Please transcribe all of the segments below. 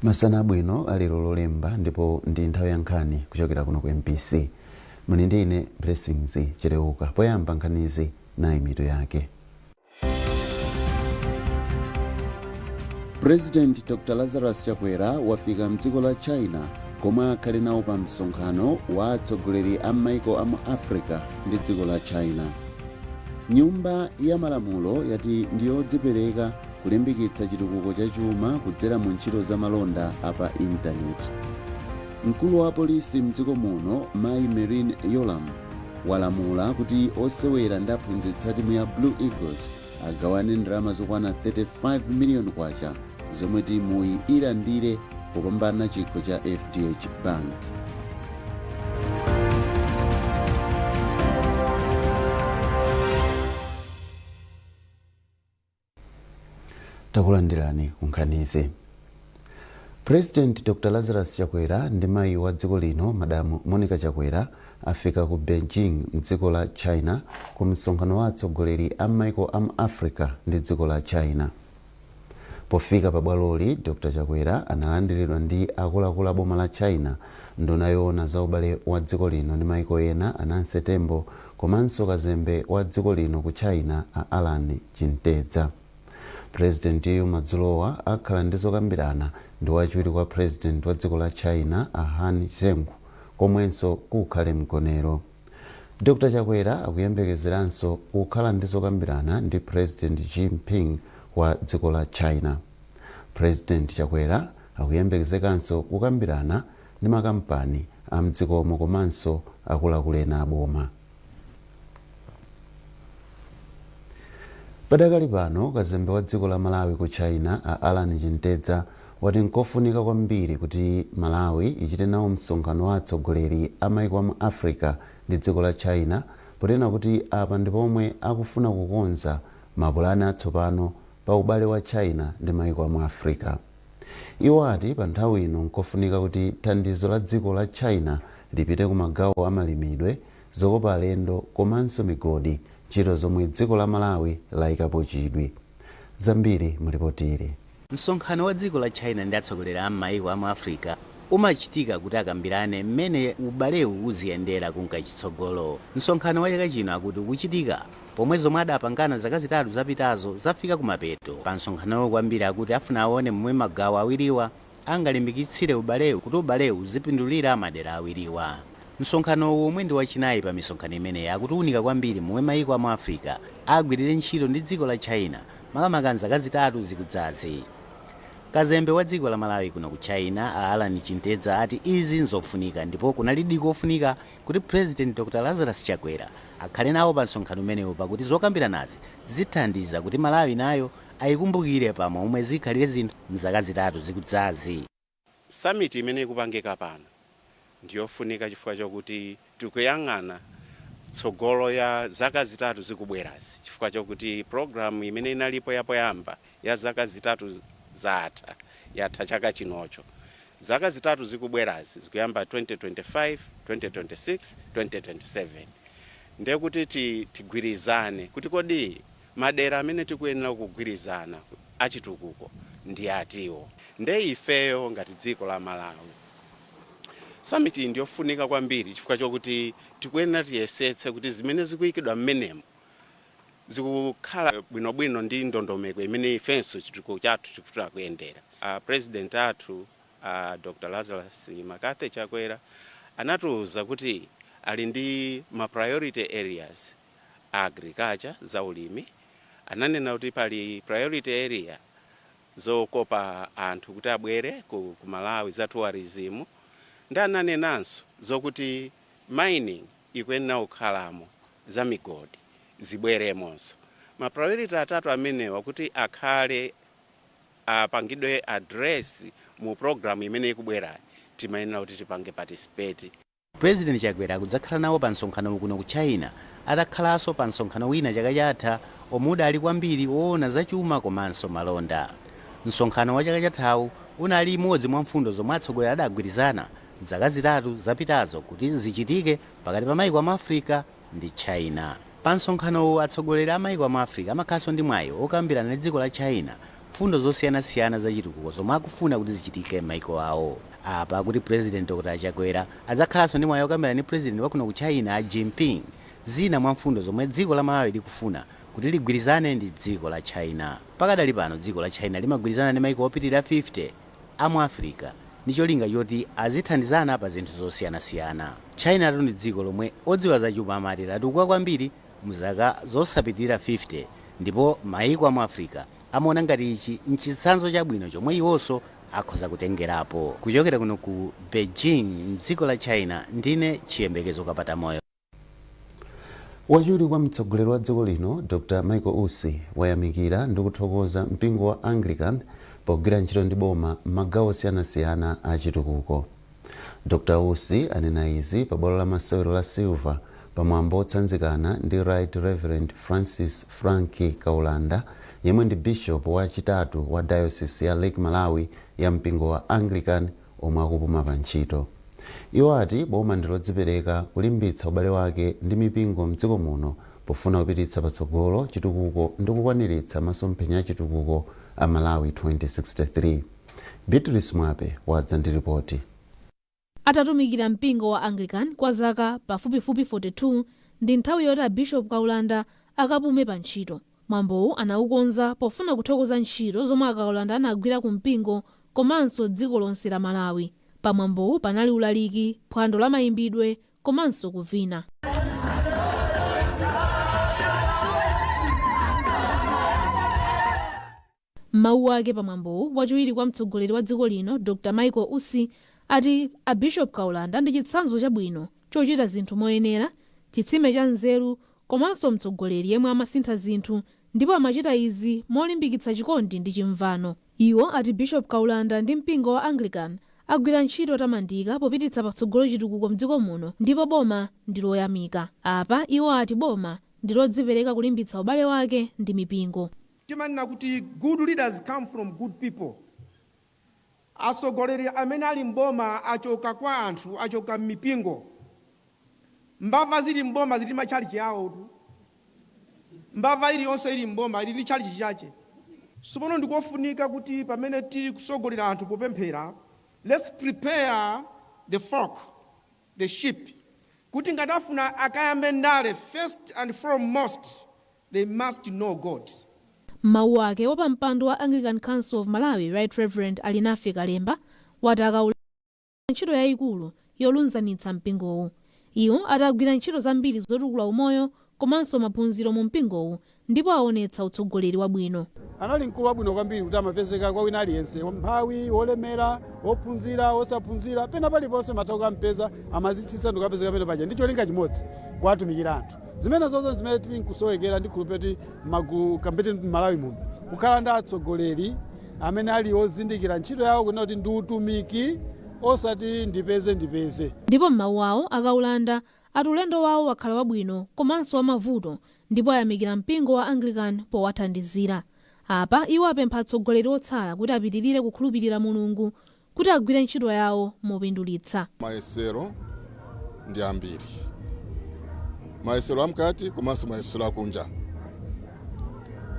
Masana abwino alero Lolemba, ndipo ndi nthawi ya nkhani kuchokera kuno ku MBC. Muli ndi ine Blessings Cheleuka. Poyamba nkhanizi, nayi mitu yake. President Dr Lazarus Chakwera wafika mdziko la China komwe akhale nawo pa msonkhano wa atsogoleri a maiko a mu Africa ndi dziko la China. Nyumba ya Malamulo yati ndi yodzipereka kulimbikitsa chitukuko cha chuma kudzera mu ntchito za malonda a pa intaneti. Mkulu wa apolisi mdziko muno, Mayi Merlyne Yolamu, walamula kuti osewera ndi aphunzitsi a timu ya Blue Eagles agawane ndalama zokwana 35 miliyoni kwacha zomwe timuyi ilandire popambana chikho cha FDH Bank. Takulandirani kunkhanizi. President Dr Lazarus Chakwera ndi mayi wa dziko lino, Madamu Monica Chakwera, afika ku Beijing mdziko la China ku msonkhano wa atsogoleri a maiko a mu Africa ndi dziko la China. Pofika pa bwaloli, Dr Chakwera analandiridwa ndi akuluakulu a boma la China, nduna yoona za ubale wa dziko lino ndi maiko ena a Nancy Tembo komanso kazembe wa dziko lino ku China a Allan Chintedza. Prezidentiyu madzulowa akhala ndi zokambirana ndi wachiwiri kwa Prezidenti wa dziko la China a Han Zheng komwenso kukhale mgonero. Dr Chakwera akuyembekezeranso kukhala ndi zokambirana ndi President Xi Jinping wa dziko la China. President Chakwera akuyembekezekanso kukambirana ndi makampani a mdzikomo komanso akuluakulu ena a boma. Padakali pano, kazembe wa dziko la Malawi ku China a Allan Chintedza wati nkofunika kwambiri kuti Malawi ichite nawo msonkhano wa atsogoleri a maiko a mu Africa ndi dziko la China, ponena kuti apa ndi pomwe akufuna kukonza mapulani atsopano pa ubale wa China ndi maiko a mu Africa. Iwo ati pa nthawi ino nkofunika kuti thandizo la dziko la China lipite ku magawo a malimidwe, zokopa alendo komanso migodi, ntchito zomwe dziko la Malawi layikapo chidwi. Zambiri mu lipotili. Msonkhano wa dziko la China ndi atsogoleri a m'mayiko a mu Africa umachitika kuti akambirane mmene ubalewu uziyendera kunka chitsogolo. Msonkhano wa chaka chino akuti ukuchitika pomwe zomwe adapangana zaka 3 zapitazo zafika kumapeto. Pa msonkhanowu kwambiri akuti afuna aone momwe magawo awiriwa angalimbikitsire ubalewu kuti ubalewu uzipindulira madera awiriwa. Msonkhanowu, womwe ndi wachinayi pa misonkhano imeneyi, akuti uwunika kwambiri momwe mayiko a mu Africa agwirire ntchito ndi dziko la China, makamaka m'zaka 3 zikudzazi. Kazembe wa dziko la Malawi kuno ku China, a Allan Chintedza, ati izi nzofunika ndipo kunalidi kofunika kuti President Dr Lazarus Chakwera akhale nawo pa msonkhano umenewu, pakuti zokambiranazi zithandiza kuti Malawi nayo ayikumbukire pa momwe zikhalire zinthu m'zaka 3 zikudzazi. Summit imene ikupangika pano ndiyofunika chifukwa chokuti tikuyang'ana tsogolo ya zaka 3 zikubwerazi, chifukwa chokuti program imene inalipo yapoyamba ya zaka 3 zatha, yatha chaka chinocho. Zaka 3 zikubwerazi zikuyamba 2025, 2026, 2027. Ndiye kuti tigwirizane kuti kodi madera amene tikuyenera kugwirizana achitukuko ndi atiwo. Nde ifeyo ngati dziko la Malawi, summit iyi ndiyofunika kwambiri chifukwa chokuti tikuyenera tiyesetse kuti zimene zikuyikidwa mmenemo zikukhala bwinobwino ndi ndondomeko imene ifenso chitukuko chathu chikufuna kuyendera. A President athu a Dr Lazarus McCarthy Chakwera anatiuza kuti ali ndi ma priority areas, agriculture, za ulimi. Ananena kuti pali priority area zokopa anthu kuti abwere ku Malawi, za tourism, ndi ananenanso zokuti mining ikuyenera kukhalamo, za migodi zibweremonso. Ma priority atatu amenewa kuti akhale apangidwe address mu program imene ikubwerayi, timayenera kuti tipange participate. President Chakwera akudzakhala nawo pa msonkhanowu kuno ku China atakhalanso pa msonkhano wina chaka chatha omwe udali kwambiri woona za chuma komanso malonda. Msonkhano wa chaka chathawu unali imodzi mwa mfundo zomwe atsogoleri adagwirizana zaka 3 zapitazo kuti zichitike pakati pa maiko a mu Africa ndi China. Pa msonkhanowu atsogoleri a maiko a mu Africa amakhalanso ndi mwayi okambirana ndi dziko la China Mfundo zosiyanasiyana zachitukuko zomwe akufuna kuti zichitike m'maiko awo. Apa akuti President Dr Chakwera adzakhalanso ndi mwayi okambirana ndi President wakuno ku China, a Jinping, zina mwa mfundo zomwe dziko la Malawi likufuna kuti ligwirizane ndi dziko la China. Pakadali pano dziko la China limagwirizana ndi maiko opitirira 50 amu Africa ndi cholinga choti azithandizana pa zinthu zosiyanasiyana. China tu ndi dziko lomwe odziwa zachuma amati latukuka kwambiri mzaka zosapitirira 50, ndipo maiko amu Africa amaona ngati ichi nchitsanzo chabwino chomwe iwonso akhoza kutengerapo. Kuchokera kuno ku Beijing, mdziko la China, ndine Chiyembekezo Kapatamoyo. Wachiwiri kwa mtsogoleri wa dziko lino, Dr Michael Usi, wayamikira ndi kuthokoza mpingo wa Anglican pogwira ntchito ndi boma m'magawo osiyanasiyana a chitukuko. Dr Usi anena izi pa bwalo la masewero la Silver pamwambo otsanzikana ndi Right Reverend Francis Frank Kaulanda, yemwe ndi bishop wachitatu wa Diocese ya Lake Malawi ya mpingo wa Anglican, omwe akupuma pa ntchito. Iwo ati boma ndi lodzipereka kulimbitsa ubale wake ndi mipingo mdziko muno pofuna kupititsa patsogolo chitukuko ndi kukwaniritsa masomphenya a chitukuko a Malawi 2063. Beatrice Mwape wadza ndi ripoti. Atatumikira mpingo wa Anglican kwa zaka pafupifupi 42, ndi nthawi yoti a Bishop Kaulanda akapume pa ntchito. Mwambowu anawukonza pofuna kuthokoza ntchito zomwe Akaulanda anagwira ku mpingo komanso dziko lonse la Malawi. Pamwambowu panali ulaliki, phwando la mayimbidwe komanso kuvina. M'mawu ake pamwambowu, wachiwiri kwa mtsogoleri wa dziko lino, Dr Michael Usi, ati a Bishop Kaulanda ndi chitsanzo chabwino chochita zinthu moyenera, chitsime cha nzeru komanso mtsogoleri yemwe amasintha zinthu, ndipo amachita izi molimbikitsa chikondi ndi chimvano. Iwo ati Bishop Kaulanda ndi mpingo wa Anglican agwira ntchito yotamandika popititsa patsogolo chitukuko mdziko muno, ndipo boma ndi loyamika. Apa iwo ati boma ndi lodzipereka kulimbitsa ubale wake ndi mipingo. Timanena kuti good leaders come from good people. Atsogoleri amene ali mboma achoka kwa anthu, achoka m'mipingo. Mbava zili mboma zili matchalichi awo tu. Mbava iliyonse ili mboma ili ndi tchalichi chache. Sopano ndikofunika kuti pamene tili kusogolera anthu popemphera, let's prepare the flock, the sheep, kuti ngati afuna akayambe ndale, first and foremost they must know God. M'mawu ake, wapampando wa Anglican Council of Malawi, Right Reverend Alinafe Kalemba, wati Akaulanda ntchito yayikulu yolunzanitsa mpingowu. Iwo atagwira ntchito zambiri zotukula umoyo komanso maphunziro mu mpingowu, ndipo aonetsa utsogoleri wabwino. Anali mkulu wabwino kwambiri, kuti amapezeka kwa wina aliyense, mphawi, wolemera, wophunzira, wosaphunzira, pena paliponse matha kukampeza. Amazitsitsa ndikukapezeka pene paja ndi cholinga chimodzi, kuwatumikira anthu. Zimene zozo zimene tili nkusowekera ndi khulupirira kuti magulu kambete m'Malawi muno kukhala ndi atsogoleri amene ali ozindikira ntchito yawo, kunena kuti ndi utumiki, osati ndipeze ndipeze. Ndipo m'mawu awo, Akaulanda ati ulendo wawo wakhala wabwino komanso wamavuto, ndipo ayamikira mpingo wa Anglican powathandizira. Apa iwo apempha atsogoleri otsala kuti apitirire kukhulupirira Mulungu kuti agwire ntchito yawo mopindulitsa. Mayesero ndi ambiri, mayesero amkati komanso mayesero akunja.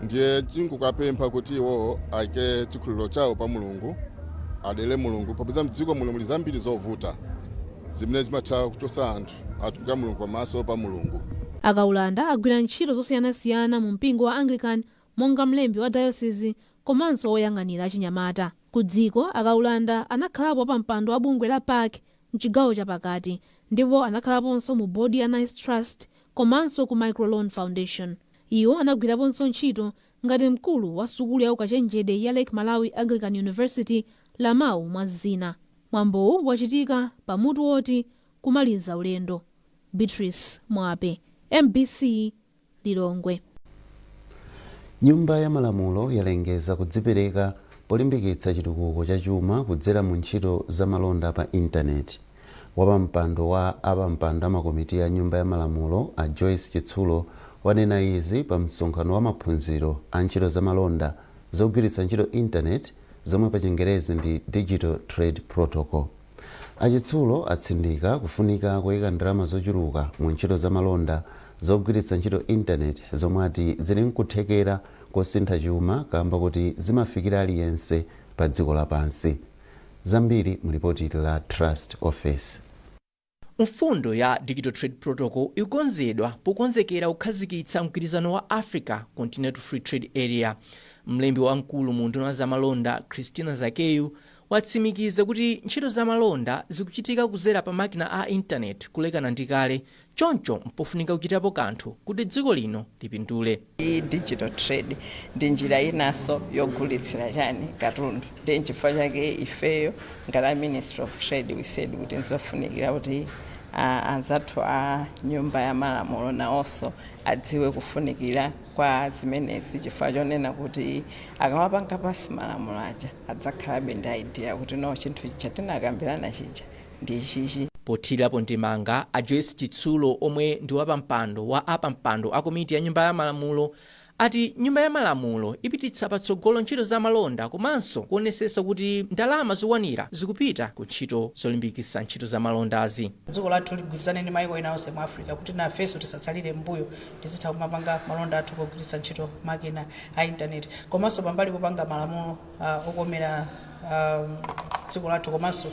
Ndiye tinkukapempha kuti iwo ayike chikhulupiriro chawo pa Mulungu, adalire Mulungu, popeza mdziko muno muli zambiri zovuta zimene zimatha kuchotsa anthu atumiki a Mulungu pamaso pa Mulungu. Akaulanda agwira ntchito zosiyanasiyana mu mpingo wa Anglican, monga mlembi wa diocese komanso woyang'anira achinyamata ku dziko. Akaulanda anakhalapo pa mpando wa bungwe la PAC mchigawo chapakati, ndipo anakhalaponso mu bodi ya Nice Trust komanso ku Microloan Foundation. Iwo anagwiraponso ntchito ngati mkulu wa sukulu ya ukachenjede ya Lake Malawi Anglican University, LAMAU, mwa zina. Mwambowu wachitika pamutu woti "Kumaliza ulendo". Beatrice Mwape, MBC, Lilongwe. Nyumba ya Malamulo yalengeza kudzipereka polimbikitsa chitukuko cha chuma kudzera mu ntchito za malonda pa intaneti. Wapampando wa apampando amakomiti ya Nyumba ya Malamulo, a Joyce Chitsulo, wanena izi pa msonkhano wa maphunziro a ntchito za malonda zogwiritsa ntchito intaneti, zomwe pa Chingerezi ndi Digital Trade Protocol. Achitsulo atsindika kufunika kuyika ndalama zochuluka mu ntchito za malonda zogwiritsa ntchito intaneti, zomwe ati zili nkuthekera. kosintha chuma kamba kuti zimafikira aliyense pa dziko lapansi. Zambiri mu lipoti la Trust Office. Mfundo ya Digital Trade Protocol ikukonzedwa pokonzekera kukhazikitsa mgwirizano wa Africa Continental Free Trade Area. Mlembi wamkulu mu unduna wa zamalonda, Christina Zakeyu, watsimikiza kuti ntchito zamalonda zikuchitika kudzera pa makina a intaneti kulekana ndi kale, choncho mpofunika kuchitapo kanthu kuti dziko lino lipindule. Iyi digital trade ndi njira inanso yogulitsira chani, katundu. Ndi nchifukwa chake ifeyo ngati a Ministry of Trade we said kuti nzofunikira kuti anzathu a Nyumba ya Malamulo nawonso adziwe kufunikira kwa zimenezi, chifukwa chonena kuti akamapanga pass malamulo aja adzakhalabe ndi idea kuti no, chinthu chija tinakambirana chija ndi ichichi. Pothirirapo ndemanga, a Joyce Chitsulo, omwe ndi wapampando wa apampando a komiti ya Nyumba ya Malamulo, ati Nyumba ya Malamulo ipititsa patsogolo ntchito za malonda komanso kuonesesa kuti ndalama zokwanira zikupita ku ntchito zolimbikitsa ntchito za malondazi. Dziko lathu ligwirizane ndi maiko ena onse mu Africa kuti nafenso tisatsalire mbuyo, tizitha kumapanga malonda athu pogwiritsa ntchito makina a intaneti, komanso pambali popanga malamulo okomera dziko lathu komanso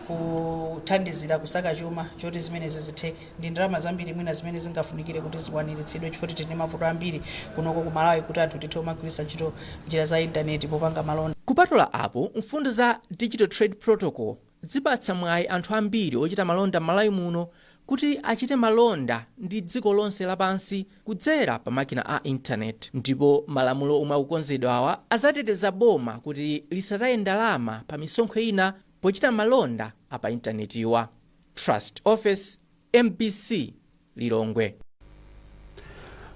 kuthandizira kusaka chuma choti zimenezi zitheke. Ndi ndalama zambiri mwina zimene zingafunikire kuti zikwaniritsidwe, chifukwa tili ndi mavuto ambiri kunoko ku Malawi kuti anthu tithe kumagwiritsa ntchito njira za intaneti popanga malonda. Kupatula apo, mfundo za Digital Trade Protocol zipatsa mwayi anthu ambiri ochita malonda m'Malawi muno kuti achite malonda ndi dziko lonse lapansi kudzera pa makina a intaneti, ndipo malamulo omwe akukonzedwawa azateteza boma kuti lisataye ndalama pa misonkho ina pochita malonda apa intanetiwa. Trust Office, MBC, Lilongwe.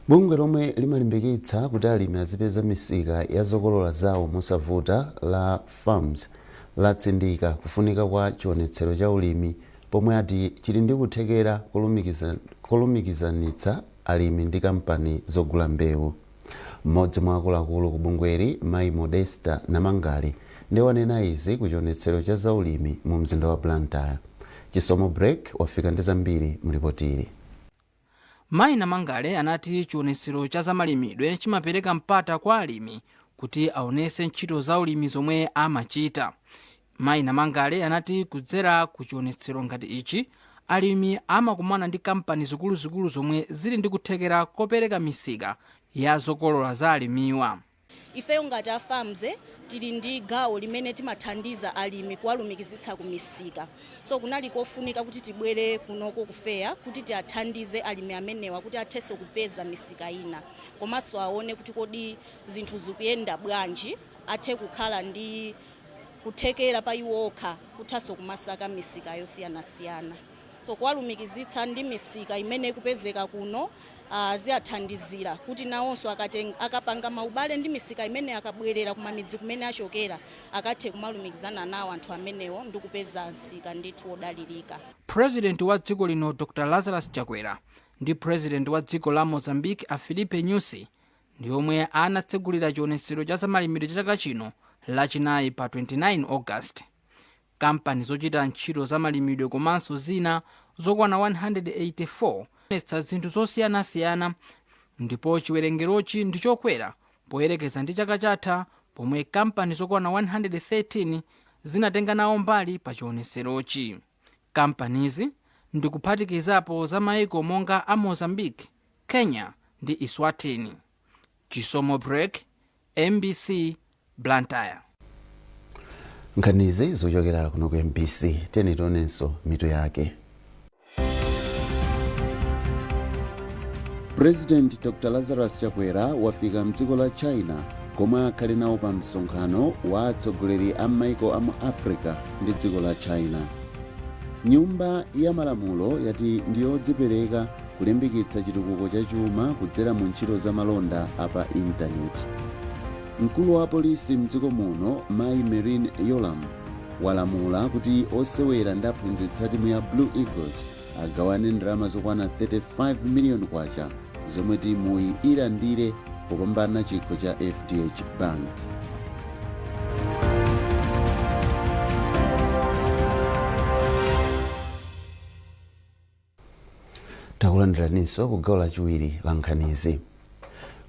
Bungwe lomwe limalimbikitsa kuti alimi azipeza misika ya zokolola zawo mosavuta la FAMS latsindika kufunika kwa chionetsero cha ulimi, pomwe ati chili ndi kuthekera kolumikizanitsa alimi ndi kampani zogula mbewu. Mmodzi mwa akuluakulu ku bungweli, Mayi Modesta Namangale, ndi wanena izi ku chionetsero cha zaulimi mu mzinda wa Blantyre. Chisomo Break wafika ndi zambiri mulipotili. Mayi Namangale anati chionetsero cha zamalimidwe chimapereka mpata kwa alimi kuti aonese ntchito za ulimi zomwe amachita. Mayi Namangale anati kudzera ku chionetsero ngati ichi, alimi amakumana ndi kampani zikuluzikulu zomwe zili ndi kuthekera kopereka misika ya zokolola za alimiwa. Ifeyo ngati a FAMS tili ndi gawo limene timathandiza alimi kuwalumikizitsa ku misika, so kunali kofunika kuti tibwere kunoko ku fair kuti tiathandize alimi amenewa kuti athenso kupeza misika ina, komanso aone kuti kodi zinthu zikuyenda bwanji, athe kukhala ndi kuthekera pa iwo okha kuthanso kumasaka misika yosiyanasiyana. So kuwalumikizitsa ndi misika imene ikupezeka kuno ziyathandizira kuti nawonso akapanga maubale ndi misika imene, akabwerera kumamidzi kumene achokera, akathe kumalumikizana nawo anthu amenewo ndi kupeza msika ndithu wodalirika. Purezidenti wa dziko lino, Dr Lazarus Chakwera, ndi Purezidenti wa dziko la Mozambique, a Filipe Nyusi, ndi omwe anatsegulira chionetsero cha zamalimidwe cha chaka chino Lachinayi pa 29 August. Kampani zochita ntchito zamalimidwe komanso zina zokwana 184 onetsa zinthu zosiyanasiyana, ndipo chiwerengerochi ndi chokwera poyerekeza ndi chaka chatha pomwe kampani zokwana 113 zinatenga nawo mbali pa chionetserochi. Kampanizi ndikuphatikizapo za maiko monga a Mozambique, Kenya ndi Eswatini. Chisomo Break, MBC, Blantyre. Nkhanizi zochokera kuno ku MBC. Tiyeni tionenso mitu yake. President Dr Lazarus Chakwera wafika mdziko la China komwe akhale nawo pa msonkhano wa atsogoleri a maiko a mu Africa ndi dziko la China. Nyumba ya Malamulo yati ndiyodzipereka kulimbikitsa chitukuko cha chuma kudzera mu ntchito za malonda apa intaneti. Mkulu wa polisi mdziko muno, Mayi Merlyne Yolamu, walamula kuti osewera ndi aphunzitsi timu ya Blue Eagles agawane ndalama zokwana 35 miliyoni kwacha zomwe timuyi ilandire popambana chikho cha FDH Bank. Takulandiraninso ku gawo lachiwiri la nkhanizi.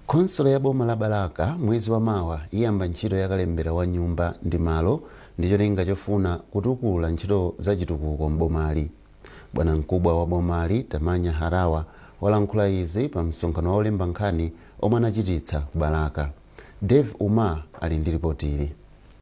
Khonsolo ya boma la Balaka mwezi wa mawa iyamba ntchito ya kalembera wa nyumba ndi malo ndi cholinga chofuna kutukula ntchito za chitukuko m'bomali. Bwanamkubwa wa bomali, Tamanya Harawa, walankhula izi pa msonkhano wa olemba nkhani omwe anachititsa ku Balaka. Dave Umar ali ndi ripotili.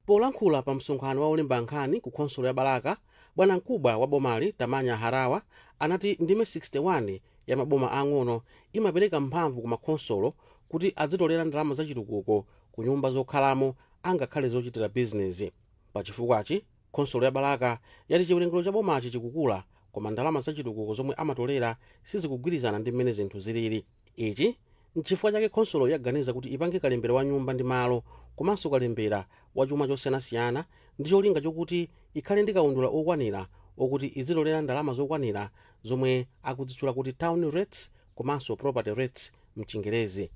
Polankhula pa msonkhano wa olemba nkhani ku khonsolo ya Balaka, bwanamkubwa wa bomali, Tamanya Harawa, anati ndime 61 ya maboma ang'ono imapereka mphamvu ku makhonsolo kuti adzitolera ndalama zachitukuko ku nyumba zokhalamo angakhale zochitira bizinezi. Pachifukwachi, khonsolo ya Balaka yati chiwerengero cha bomachi chikukula, koma ndalama zachitukuko zomwe amatolera sizikugwirizana ndi mmene zinthu zilili. Ichi nchifukwa chake khonsolo yaganiza kuti ipange kalembera wa nyumba ndi malo komanso kalembera wa chuma chosiyanasiyana, ndi cholinga chokuti ikhale ndi kaundula okwanira okuti izitolera ndalama zokwanira zomwe akudzitchula kuti town rates komanso property rates mchingerezi.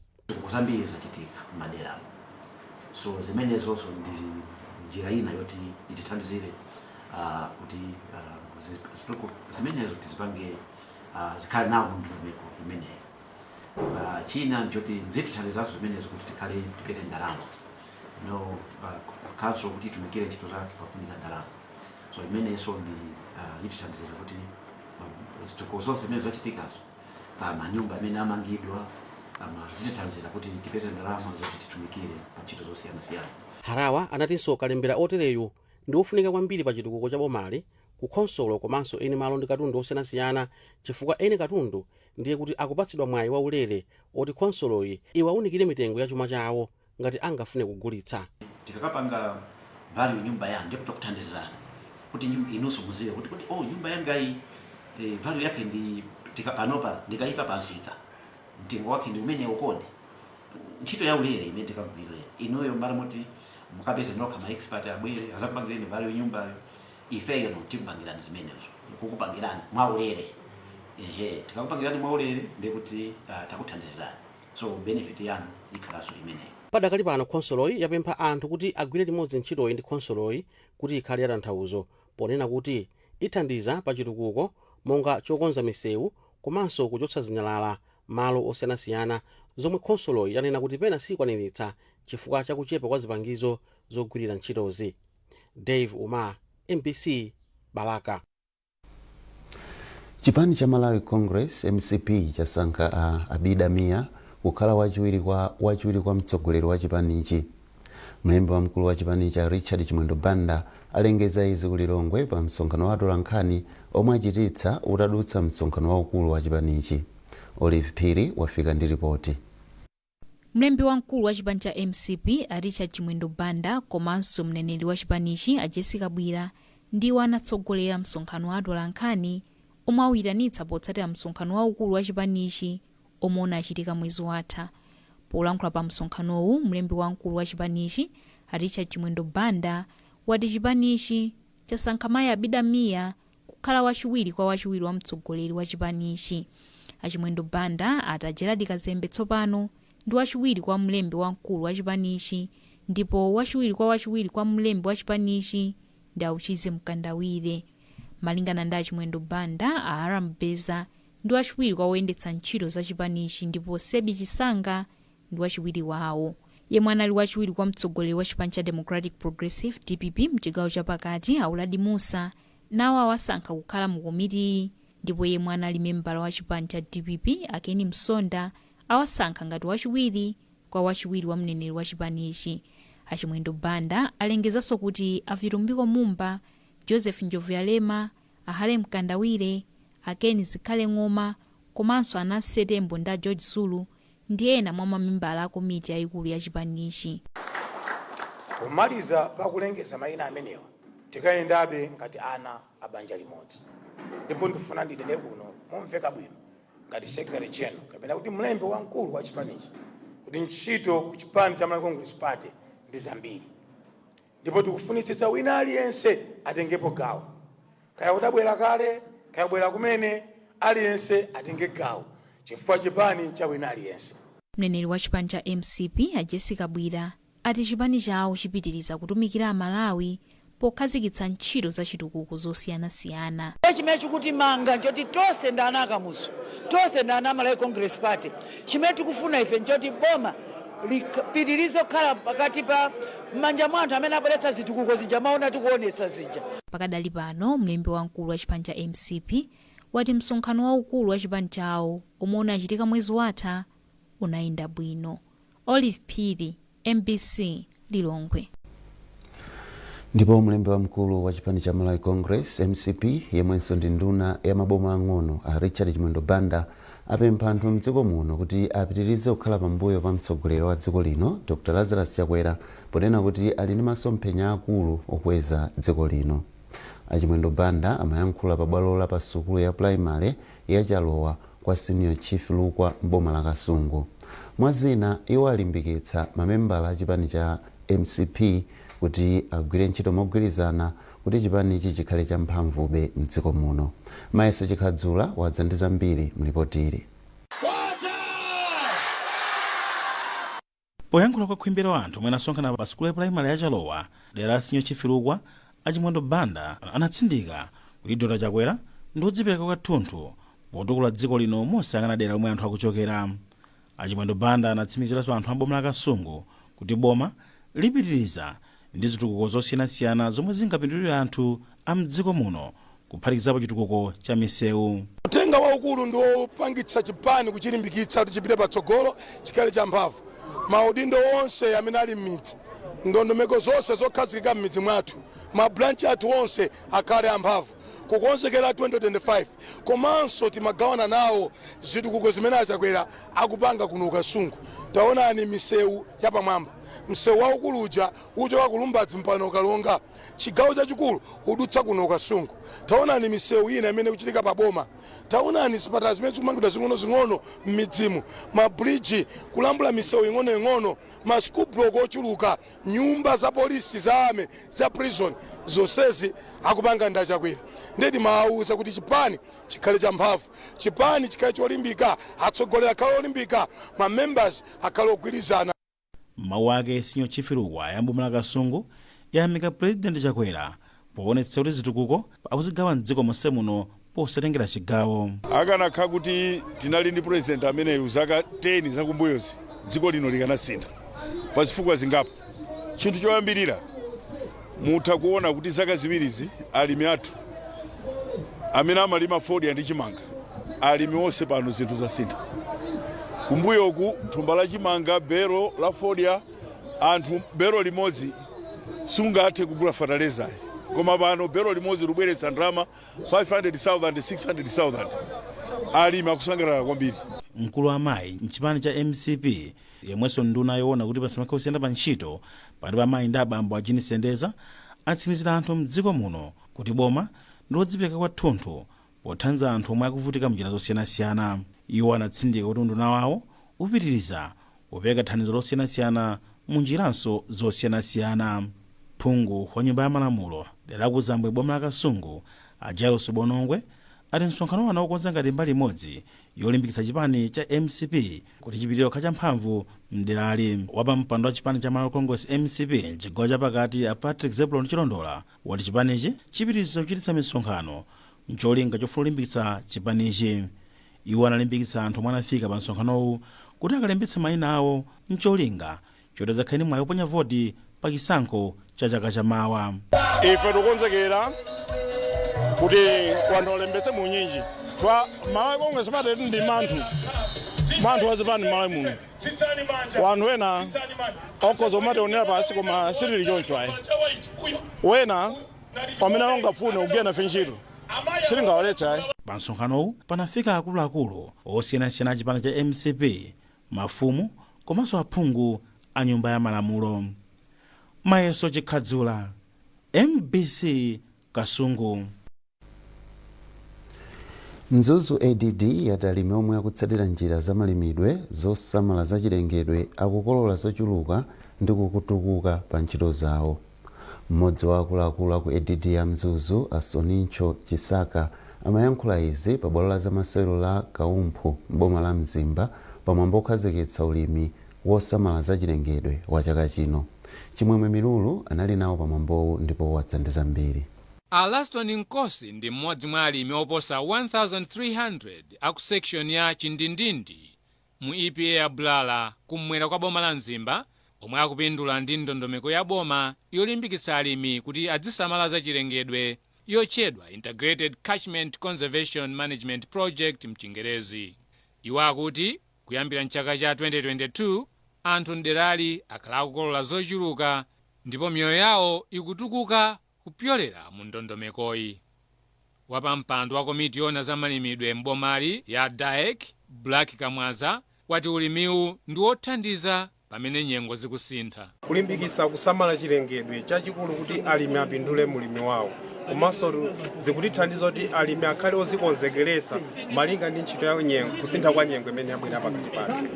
Zambiri zachitika m'maderamo, so zimenezonso ndi njira ina yoti itithandizire kuti zimenezo tizipange, zikhale nawo ndondomeko imeneyo. China nchoti zitithandizanso zimenezo kuti tikhale tipeze ndalama no council kuti itumikire ntchito zake pafunika ndalama, so imenenso ndi itithandizira kuti zitukuko zonse zimene zachitikazo pa manyumba amene amangidwa ama zitithandizira kuti tipeze ndalama zoti titumikire pa ntchito zosiyanasiyana. Harawa anatinso kalembera otereyu ndi ofunika kwambiri pa chitukuko cha bomali, ku khonsolo komanso eni malo ndi katundu osiyanasiyana, chifukwa eni katundu ndiye kuti akupatsidwa mwayi waulere oti khonsoloyi iwaunikire mitengo ya chuma chawo ngati angafune kugulitsa. Tikakapanga value nyumba yanu, ndiye kuti kuthandizirana kuti inunso muziwe kuti oh, nyumba yangayi value yake ndi panopa ndikayika pansika mtengo wake ndi umene ukodi. Ntchito ya ulere imene tikagwire inuyo, mbala moti mukapeze nokha ma expert abwere azakupangireni value nyumbayo, ifeyo no tikupangirani zimenezo, kukupangirani mwaulere. Ehe, tikakupangirani mwaulere ndiye kuti takuthandizirani, so benefit yanu ikhalanso imeneyo. Padakali pano, khonsoloyi yapempha anthu kuti agwire limodzi ntchitoyi ndi khonsoloyi kuti ikhale yatanthauzo, ponena kuti ithandiza pa chitukuko monga chokonza misewu komanso kuchotsa zinyalala malo osiyanasiyana, zomwe khonsoloyi yanena kuti pena sikwaniritsa chifukwa chakuchepa kwa zipangizo zogwirira ntchitozi. Dave Umar, MBC, Balaka. Chipani cha Malawi Congress, MCP, chasankha a Abida Mia kukhala wachiwiri kwa mtsogoleri wa chipanichi. Mlembi wamkulu wa chipanichi, Richard Chimwendo Banda, alengeza izi ku Lilongwe pa msonkhano wa atolankhani omwe achititsa utadutsa msonkhano waukulu wa chipanichi. Olive Phiri wafika ndi ripoti. Mlembi wamkulu wa chipani cha MCP, a Richard Chimwendo Banda, komanso mneneri wa chipanichi, a Jessica Bwira, ndiwo anatsogolera msonkhano wa atolankhani omwe awuyitanitsa potsatira msonkhano waukulu wa chipanichi omwe unachitika mwezi watha. Polankhula pa msonkhanowu, mlembi wamkulu wa chipanichi, a Richard Chimwendo Banda, wati chipanichi chasankha mayi Abida Mia kukhala wachiwiri kwa wachiwiri wa mtsogoleri wa chipanichi. Achimwendo Banda ati a Gerald Kazembe tsopano ndi wachiwiri kwa mlembi wamkulu wa chipanichi, ndipo wachiwiri kwa wachiwiri kwa mlembi wa chipanichi ndi Auchize Mkandawire. Malingana ndi Achimwendo Banda, a Aram Beza ndi wachiwiri kwa woyendetsa ntchito za chipanichi, ndipo Sebi Chisanga ndi wachiwiri wawo. Yemwe anali wachiwiri kwa mtsogoleri wa chipani cha Democratic Progressive, DPP, mchigawo chapakati, Auladi Musa, nawo awasankha kukhala mu komitiyi, ndipo yemwe anali membala wa chipani cha DPP, Akeni Msonda, awasankha ngati wachiwiri kwa wachiwiri wa mneneri wa chipanichi. Achimwendo Banda alengezanso kuti Avitumbiko Mumba, Joseph Njovuyalema, Ahale Mkandawire, Akeni Zikhale Ng'oma komanso Anansi Tembo ndi a George Zulu ndi ena mwa mamembala a komiti yayikulu ya chipanichi. Pomaliza pakulengeza mayina amenewa, tikayendabe ngati ana a banja limodzi, ndipo ndifuna ndinene kuno momveka bwino ngati secretary general kapena kuti mlembi wamkulu wa chipanichi kuti ntchito ku chipani cha Malawi Congress Party ndi zambiri, ndipo tikufunitsitsa wina aliyense atengepo gawo, kaya udabwera kale, kaya ubwera kumene, aliyense atenge gawo chifukwa chipani cha wina aliyense. Mneneri wa chipani cha MCP, a Jessica Bwira, ati chipani chawo chipitiriza kutumikira Amalawi Pokhazikitsa ntchito zachitukuko zosiyanasiyana. Chimene chikutimanga nchoti tonse ndi ana aKamuzu, tonse ndi ana aMalawi Congress Party. Chimene tikufuna ife nchoti boma lipitirize kukhala pakati pa m'manja mwa anthu amene abweretsa zitukuko zija maona tikuonetsa zija. Pakadali pano, mlembi wamkulu wa chipani cha MCP wati msonkhano waukulu wa chipani chawo omwe unachitika mwezi watha unayenda bwino. Olive Phiri, MBC, Lilongwe. Ndipo mlembi wamkulu wa chipani cha Malawi Congress, MCP, yemwenso ndi nduna ya maboma ang'ono, a Richard Chimwendo Banda, apempha anthu mdziko muno kuti apitirize kukhala pambuyo pa mtsogoleri wa dziko lino, Dr Lazarus Chakwera, ponena kuti ali ndi masomphenya akulu okweza dziko lino. AChimwendo Banda amayankhula pa bwalo la pa sukulu ya primary ya Chalowa kwa Senior Chief Lukwa m'boma la Kasungu. Mwa zina, iwo alimbikitsa mamembala a chipani cha MCP kuti agwire ntchito mogwirizana kuti chipanichi chikhale champhamvube mdziko muno. Mayeso Chikhadzula wadza ndi zambiri mlipotili. Poyankhula kwa khwimbi la anthu omwe anasonkhana pa sukulu ya pulaimale ya Chalowa dera la Senior Chief Lukwa, a Chimwendo Banda anatsindika kuti Dr Chakwera ndi odzipereka kwathunthu potukula dziko lino mosayang'ana dera lomwe anthu akuchokera. A Chimwendo Banda anatsimikiziranso anthu a boma la Kasungu kuti boma lipitiriza ndi zitukuko zosiyanasiyana zomwe zingapindulire anthu a mdziko muno, kuphatikizapo chitukuko cha misewu. Uthenga waukulu ndi wopangitsa chipani, kuchilimbikitsa kuti chipite patsogolo, chikhale champhamvu. Maudindo onse amene ali m'midzi, ndondomeko zonse zokhazikika m'midzi mwathu, ma branch athu onse akhale amphamvu kukonzekera 2025. Komanso timagawana nawo zitukuko zimene aChakwera akupanga kuno Kasungu. Taonani misewu yapamwamba, msewu waukulu uja uchoka ku Lumbadzi mpano Kalonga, chigawo chachikulu udutsa kuno Kasungu. Taonani misewu ina imene ikuchitika pa boma. Taonani zipatala zimene zikumangidwa zing'ono-zing'ono m'midzimu, mabridge, kulambula misewu ing'onoing'ono, ma school block ochuluka, nyumba za polisi, za army, za prison, zonsezi akupanga ndi aChakwera. Ndiye timawauza kuti chipani chikhale champhamvu, chipani chikhale cholimbika, atsogoleri akhale olimbika, ma members akhale ogwirizana. M'mawu ake, Senior Chief Lukwa ya m'boma la Kasungu yayamika Pulezidenti Chakwera poonetsetsa kuti zitukuko akuzigawa m'dziko monse muno posatengera chigawo. Akanakhala kuti tinali ndi president ameneyu zaka 10 zakumbuyozi, dziko lino likanasintha pa zifukwa zingapo. Chinthu choyambirira, mutha kuona kuti zaka ziwirizi alimi athu amene amalima fodya ndi chimanga, alimi onse pano zinthu zasintha. Kumbuyoku thumba la chimanga, bero la fodya, anthu bero limodzi sungathe kugula fertilizer, koma pano bero limodzi libweretsa ndalama 500,000, 600,000. Alimi akusangalala kwambiri. Mkulu wa amayi mchipani cha MCP, yemwenso nduna yoona kuti pasamakhale kusiyana pa ntchito pakati pa amayi ndi abambo, a Jean Sendeza, atsimikizira anthu mdziko muno kuti boma ndi lodzipereka kwathunthu pothandiza anthu omwe akuvutika mnjira zosiyanasiyana. Iwo anatsindika kuti unduna wawo upitiriza kupereka thandizo losiyanasiyana mu njiranso zosiyanasiyana. Phungu wa nyumba ya malamulo dera la kuzambwe boma la Kasungu, a Jailos Bonongwe, ati msonkhanowu anaukonza ngati mbali imodzi yolimbikitsa chipani cha MCP kuti chipitirire kukhala champhamvu mderali. Wapampando wa chipani cha Malawi Congress, MCP, mchigawo chapakati, a Patrick Zebulon Chilondola, wati chipanichi chipitiriza kuchititsa misonkhano mcholinga chofuna kulimbikitsa chipanichi. Iwo analimbikitsa anthu omwe anafika pa msonkhanowu kuti akalembetse mayina awo mcholinga choti adzakhale ndi mwayi woponya voti pa chisankho cha chaka chamawa. Ife tikukonzekera kuti wanthu alembetse muunyinji twa Malawi Congress Party. Ndi manthu wazipani Malawi muno, wanthu ena okhoza kumationera pasi, koma sitili choncho ayi. Wena pamene angafune kugwira nafe ntchito, sitingawaletse ayi. Pa msonkhanowu panafika akuluakulu osiyanasiyana a chipani cha MCP, mafumu komanso aphungu a nyumba ya malamulo. Mayeso Chikhadzula, MBC, Kasungu. Mzuzu ADD yati alimi omwe akutsatira njira zamalimidwe zosamala zachilengedwe akukolola zochuluka ndi kutukuka pa ntchito zawo. Mmodzi wa akuluakulu aku ADD ya Mzuzu, a Sonincho Chisaka, amayankhula izi pa bwalo la zamasewero la Kaumphu m'boma la Mzimba pamwambo okhazikitsa ulimi wosamala zachilengedwe wa chaka chino. Chimwemwe Milulu anali nawo pamwambowu ndipo wadza ndi zambiri. A Laston Nkosi ndi mmodzi mwa alimi oposa 1300 aku section ya Chindindindi mu EPA ya Bulala kumwera kwa boma la Mzimba, omwe akupindula ndi ndondomeko ya boma yolimbikitsa alimi kuti azisamala za chilengedwe, yotchedwa Integrated Catchment Conservation Management Project mchingerezi. Iwo akuti kuyambira mchaka cha 2022 anthu mderali akhala akukolola zochuluka ndipo miyoyo yawo ikutukuka kupyolera mu ndondomekoyi. Wapampando wa komiti yoona za malimidwe m'bomali ya DAEC, Black Kamwaza, wati ulimiwu ndi wothandiza pamene nyengo zikusintha. Kulimbikitsa kusamala chilengedwe chachikulu kuti alimi apindule mulimi wawo, komanso zikutithandiza kuti alimi akhale ozikonzekeresa malinga ndi ntchito ya nyengo, kusintha kwa nyengo imene yabwera pakati pathu.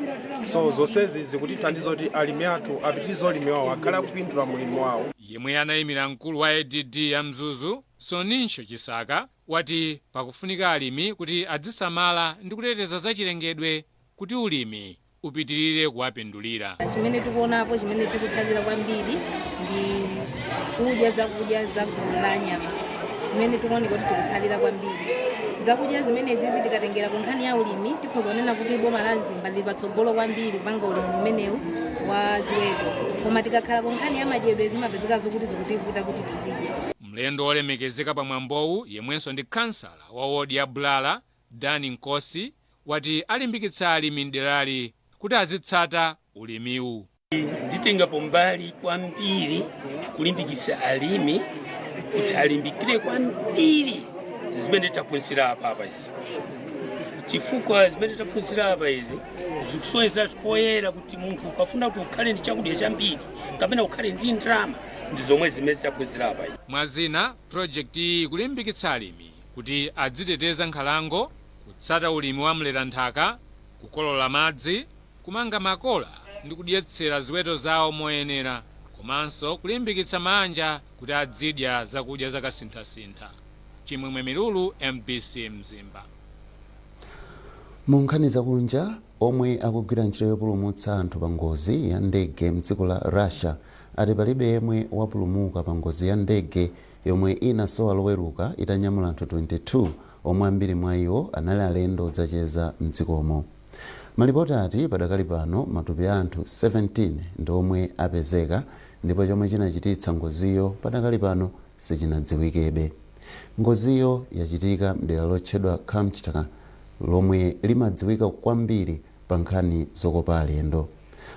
So zonsezi zikutithandiza kuti alimi athu apitirize ulimi wawo, akhale akupindula mulimi wawo. Yemwe anayimira mkulu wa ADD ya Mzuzu, Sonisho Chisaka, wati pakufunika alimi kuti azisamala ndi kuteteza zachilengedwe kuti ulimi upitirire kuwapindulira. Chimene tikuonapo, chimene tikutsalira kwambiri ndi kudya zakudya za gulu la nyama, zimene tikuoneka kuti tikutsalira kwambiri zakudya zimenezi. Tikatengera ku nkhani ya ulimi, tikhoza kunena kuti boma la Mzimba lili patsogolo kwambiri kupanga ulimi umenewu wa ziweto, koma tikakhala ku nkhani ya madyedwe zimapezeka zokuti zikutivuta kuti tizidya. Mlendo wolemekezeka pamwambowu, yemwenso ndi kansala wa wodi ya Bulala, Dani Nkosi, wati alimbikitsa alimi mderali kuti azitsata ulimiwu. Nditengapo mbali kwambiri kulimbikitsa alimi kuti alimbikire kwambiri zimene taphunzira apa izi, chifukwa zimene taphunzira apa izi zikusonyeza poyera kuti munthu ukafuna kuti ukhale ndi chakudya chambiri kapena ukhale ndi ndalama, ndi zomwe zimene taphunzira apa izi. Mwazina, project iyi ikulimbikitsa alimi kuti adziteteza nkhalango, kutsata ulimi wa mleranthaka, kukolola madzi, kumanga makola ndi kudyetsera ziweto zawo moyenera, komanso kulimbikitsa manja kuti adzidya zakudya zakasinthasintha. Chimwemwe Milulu, MBC, Mzimba. Mu nkhani zakunja, omwe akugwira ntchito yopulumutsa anthu pa ngozi ya ndege mdziko la Russia ati palibe yemwe wapulumuka pa ngozi ya ndege yomwe inasowa Loweruka itanyamula anthu 22, omwe ambiri mwa iwo anali alendo odzacheza mdzikomo. Malipoti ati padakali pano matupi a anthu 17 ndi omwe apezeka, ndipo chomwe chinachititsa ngoziyo padakali pano sichinadziwikebe. Ngoziyo yachitika mdera lotchedwa Kamchatka, lomwe limadziwika kwambiri pa nkhani zokopa alendo.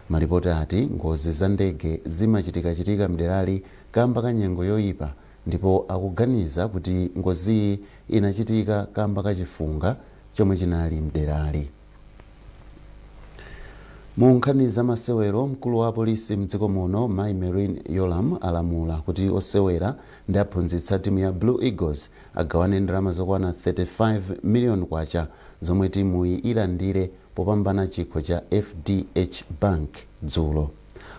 Malipoti ati ngozi za ndege zimachitikachitika mderali kamba ka nyengo yoyipa, ndipo akuganiza kuti ngoziyi inachitika kamba ka chifunga chomwe chinali mderali. Mu nkhani za masewero, mkulu wa apolisi mdziko muno, Mai Merlyne Yolamu, alamula kuti osewera ndi aphunzitsa timu ya Blue Eagles agawane ndalama zokwana 35 miliyoni kwacha zomwe timuyi ilandire popambana chikho cha FDH Bank dzulo.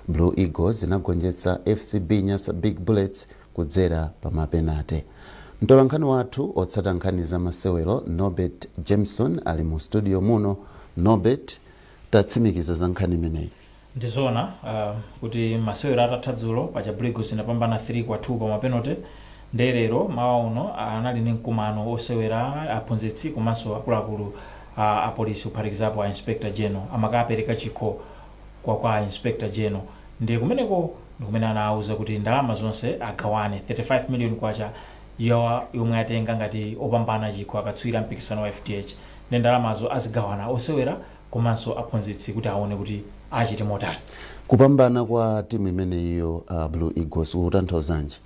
Blue Eagles inagonjetsa FCB Nyasa Big Bullets kudzera pa mapenate. Mtolankhani wathu otsata nkhani za masewero, Norbert Jameson, ali mu studio muno. Norbert, tatsimikiza za nkhani imeneyi. Ndizona kuti masewero atatha dzulo paja, Blue Eagles inapambana 3 kwa 2 pa mapenalty. Nde lero mawa uno anali ndi mkumano osewera, aphunzitsi komanso akuluakulu apolisi, kuphatikizapo a Inspector General. Amakapereka chikho kwa Inspector General. Ndiye kumeneko ndikumene anawuza kuti ndalama zonse agawane, 35 million kwacha yomwe atenga ngati opambana chikho, akatswiri mpikisano wa FDH. Ndi ndalamazo azigawana osewera komanso aphunzitsi kuti aone kuti achite motani. Kupambana kwa timu imeneyiyo, Blue Eagles, kukutanthauzanji?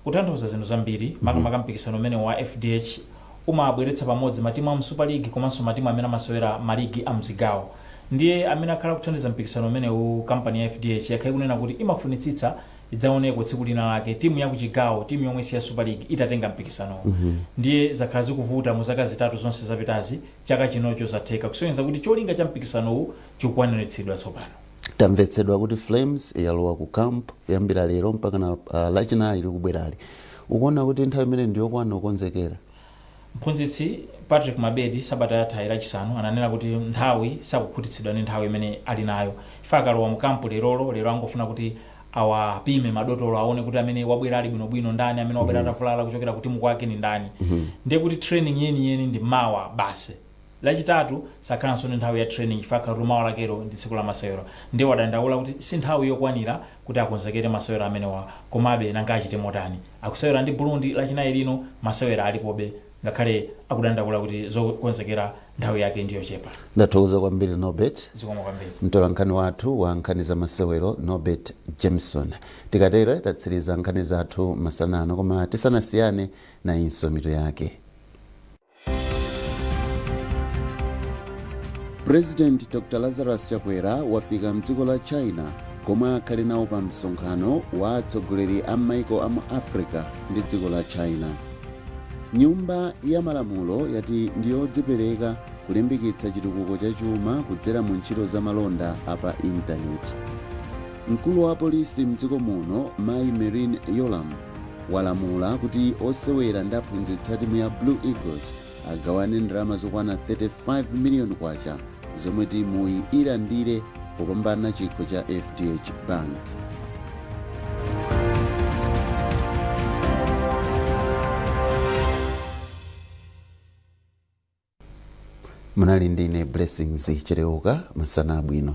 Kutanthauza zinthu zambiri, makamaka mpikisano umene wa FDH umabweretsa pamodzi matimu a mu Super League komanso matimu amene amasewera maligi a mzigawo. Ndiye amene akhala kuthandiza mpikisano umenewu, kampani ya FDH, yakhala ikunena kuti imafunitsitsa idzaoneko tsiku lina lake timu ya kuchigawo, timu yomwe si ya Super League, itatenga mpikisanowo. Ndiye zakhala zikuvuta mu zaka 3 zonse zapitazi. Chaka chinocho zatheka, kusonyeza kuti cholinga cha mpikisanowu chikukwaniritsidwa tsopano. Tamvetsedwa kuti Flames yalowa ku camp kuyambira lero mpaka na Lachinayi likubwerali. Ukuona kuti nthawi imene ndiyokwana kukonzekera? Mphunzitsi Patrick Mabedi sabata yatha Lachisanu ananena kuti nthawi, sakukhutitsidwa ndi nthawi imene ali nayo. Ife akalowa mu camp lerolo, lero angofuna kuti Awapime madotolo, aone kuti amene wabwera ali bwinobwino ndani, amene wabwera atavulala kuchokera ku timu kwake ni ndani. Ndiye kuti training yeniyeni ndi mawa basi. Lachitatu sakhalanso ndi nthawi ya training chifukwa kuti mawa lakelo ndi tsiku la masewero. Ndiye wadandaula kuti si nthawi yokwanira kuti akonzekere masewero amenewa. Komabe nanga achite motani? Akusewera ndi Burundi Lachinayi lino. Masewera alipobe ngakhale akudandaula kuti zokonzekera nthawi yake ndiyochepa. Ndathokoza kwambiri, Norbert. Zikomo kwambiri. Mtolankhani wathu wa nkhani za masewero, Norbert Jameson. Tikatero tatsiriza nkhani zathu masanano, koma tisanasiyane, nayinso mitu yake. President Dr Lazarus Chakwera wafika mdziko la China komwe akhale nawo pa msonkhano wa atsogoleri a maiko a mu Africa ndi dziko la China. Nyumba ya Malamulo yati ndiyodzipereka kulimbikitsa chitukuko cha chuma kudzera mu ntchito za malonda apa intaneti. Mkulu wa polisi mdziko muno, Mayi Merlyne Yolamu, walamula kuti osewera ndi aphunzitsi timu ya Blue Eagles agawane ndalama zokwana 35 miliyoni kwacha zomwe timuyi ilandire popambana chikho cha FDH Bank. Munali ndine Blessings Chereuka. Masana abwino.